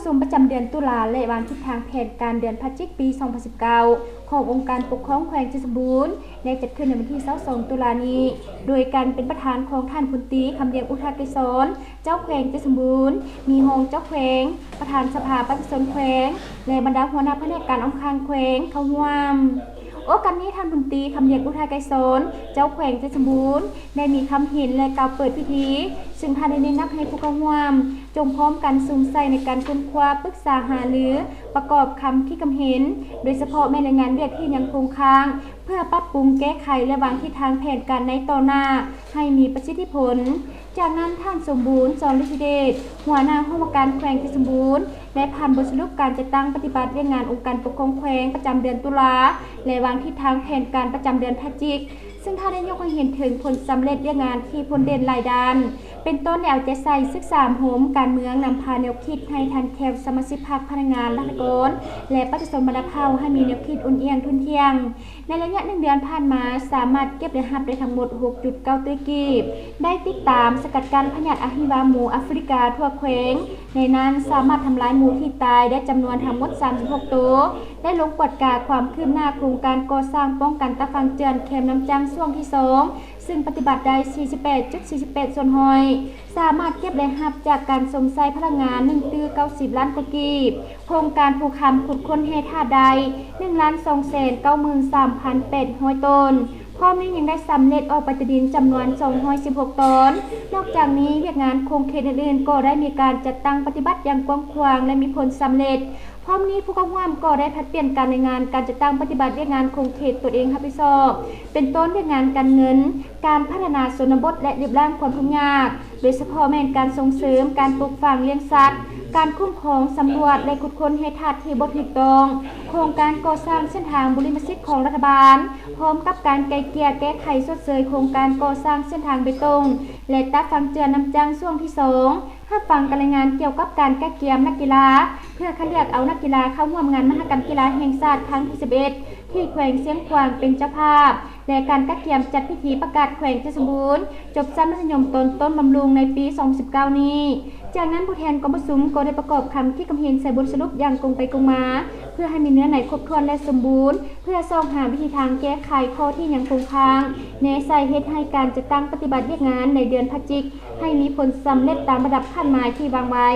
ຊຸມປະຈຳເດືອນຕຸລາ ແລະ ວາງທິດທາງແຜນການເດືອນພະຈິກປີສອງພັນສິບເກົ້າ ຂອງອົງການປົກຄອງແຂວງໄຊສົມບູນ ໄດ້ຈັດຂຶ້ນໃນວັນທີຊາວສອງຕຸລານີ້ ໂດຍການເປັນປະທານຂອງທ່ານພົນຕີ ຄຳລຽງ ອຸທະໄກສອນ ເຈົ້າແຂວງໄຊສົມບູນ, ມີຮອງເຈົ້າແຂວງ, ປະທານສະພາປະຊາຊົນແຂວງ ແລະ ບັນດາຫົວໜ້າພະແນກການອ້ອມຂ້າງແຂວງເຂົ້າຮ່ວມ. ໂອກາດນີ້ ທ່ານພົນຕີ ຄຳລຽງ ອຸທະໄກສອນ ເຈົ້າແຂວງໄຊສົມບູນ ໄດ້ມີຄຳເຫັນ ແລະ ກ່າວເປີດພິທີ, ຊຶ່ງທ່ານໄດ້ເນັ້ນໜັກໃຫ້ຜູ້ເຂົ້າຮ່ວມ ຈົ່ງພ້ອມກັນສຸມໃສ່ໃນການຄົ້ນຄວ້າ, ປຶກສາຫາລື, ປະກອບຄຳຄິດຄຳເຫັນ, ໂດຍສະເພາະແມ່ນລາຍງານວຽກທີ່ຍັງຄົງຄ້າງ ເພື່ອປັບປຸງແກ້ໄຂ ແລະ ວາງທິດທາງແຜນການໃນຕໍ່ໜ້າໃຫ້ມີປະສິດທິຜົນ. ຈາກນັ້ນ ທ່ານ ສົມບູນ ສອນລິດທິເດດ ຫົວໜ້າຫ້ອງວ່າການແຂວງໄຊສົມບູນ ໄດ້ຜ່ານບົດສະຫຼຸບການຈັດຕັ້ງປະຕິບັດວຽກງານອົງການປົກຄອງແຂວງປະຈຳເດືອນຕຸລາ ແລະ ວາງທິດທາງແຜນການປະຈຳເດືອນພະຈິກ, ຊຶ່ງທ່ານໄດ້ຍົກໃຫ້ເຫັນເຖິງຜົນສຳເລັດວຽກງານທີ່ພົ້ນເດັ່ນຫຼາຍດ້ານ, ເປັນຕົ້ນໄດ້ເອົາໃຈໃສ່ສຶກສາອົບຮົມການເມືອງ, ນຳພາແນວຄິດໃຫ້ທັນແກ່ສະມາຊິກພັກ, ພະນັກງານ, ລັດຖະກອນ ແລະ ປະຊາຊົນບັນດາເຜົ່າໃຫ້ມີແນວຄິດອຸ່ນອຽງທຸ່ນທ່ຽງ. ໃນໄລຍະໜຶ່ງເດືອນຜ່ານມາ, ສາມາດເກັບລາຍຮັບໄດ້ທັງໝົດຫົກຈຸດເກົ້າຕື້ກີບ, ໄດ້ຕິດຕາມສະກັດກັ້ນພະຍາດອະຫິວາໝູອາຟຣິກາທົ່ວແຂວງ, ໃນນັ້ນສາມາດທຳລາຍໝູທີ່ຕາຍໄດ້ຈຳນວນທັງໝົດສາມສິບຫົກໂຕ, ໄດ້ລົງກວດກາຄວາມຄືບໜ້າໂຄງການກໍ່ສ້າງປ້ອງກັນຕາຝັ່ງເຈື່ອນແຄມນ້ຳຈັ້ງຊ່ວງທີສອງ, ຊຶ່ງປະຕິບັດໄດ້ສີ່ສິບແປດຈຸດສີ່ສິບແປດສ່ວນຮ້ອຍ, ສາມາດເກັບລາຍຮັບຈາກການຊົມໃຊ້ພະລັງງານໜຶ່ງຕື້ເກົ້າສິບລ້ານກວ່າກີບ, ໂຄງການພູຄຳຂຸດຄົ້ນແຮ່ທາດໄດ້ໜຶ່ງລ້ານສອງແສນເກົ້າໝື່ນສາມພັນແປດຮ້ອຍໂຕນ. ພ້ອມນີ້ຍັງໄດ້ສຳເລັດອອກໃບຕາດິນຈຳນວນສອງຮ້ອຍສິບຫົກຕອນ. ນອກຈາກນີ້, ວຽກງານຂົງເຂດອື່ນໆກໍໄດ້ມີການຈັດຕັ້ງປະຕິບັດຢ່າງກວ້າງຂວາງ ແລະ ມີຜົນສຳເລັດ. ພ້ອມນີ້, ຜູ້ເຂົ້າຮ່ວມກໍໄດ້ຜັດປ່ຽນການລາຍງານການຈັດຕັ້ງປະຕິບັດວຽກງານຂົງເຂດຕົນເອງຮັບຜິດຊອບ, ເປັນຕົ້ນວຽກງານການເງິນ, ການພັດທະນາຊົນນະບົດ ແລະ ລຶບລ້າງຄວາມທຸກຍາກ, ໂດຍສະເພາະແມ່ນການສົ່ງເສີມການປູກຝັງລ້ຽງສັດ, ການຄຸ້ມຄອງ, ສຳຫຼວດ ແລະ ຂຸດຄົ້ນແຮ່ທາດທີ່ບໍ່ຖືກຕ້ອງ, ໂຄງການກໍ່ສ້າງເສັ້ນທາງບຸລິມະສິດຂອງລັດຖະບານ, ພ້ອມກັບການໄກ່ເກ່ຍແກ້ໄຂຊົດເຊີຍໂຄງການກໍ່ສ້າງເສັ້ນທາງເບຕົງ ແລະ ຕາຝັ່ງເຈື່ອນນ້ຳຈັ້ງຊ່ວງທີສອງ, ຮັບຟັງການລາຍງານກ່ຽວກັບການກະກຽມນັກກິລາ ເພື່ອຄັດເລືອກເອົານັກກິລາເຂົ້າຮ່ວມງານມະຫະກຳກິລາແຫ່ງຊາດຄັ້ງທີສິບເອັດ ທີ່ແຂວງຊຽງຂວາງເປັນເຈົ້າພາບ ແລະ ການກະກຽມຈັດພິທີປະກາດແຂວງໄຊສົມບູນຈົບຊັ້ນມັດທະຍົມຕອນຕົ້ນບຳລຸງໃນປີສອງພັນສິບເກົ້ານີ້. ຈາກນັ້ນ ຜູ້ແທນກອງປະຊຸມກໍໄດ້ປະກອບຄຳຄິດຄຳເຫັນໃສ່ບົດສະຫຼຸບຢ່າງກົງໄປກົງມາ ເພື່ອໃຫ້ມີເນື້ອໃນຄົບຖ້ວນ ແລະ ສົມບູນ ເພື່ອຊອກຫາວິທີທາງແກ້ໄຂຂໍ້ທີ່ຍັງຄົງຄ້າງ ແນໃສ່ເຮັດໃຫ້ການຈັດຕັ້ງປະຕິບັດວຽກງານໃນເດືອນພະຈິກ ໃຫ້ມີຜົນສຳເລັດຕາມລະດັບຂັ້ນໝາຍທີ່ວາງໄວ້.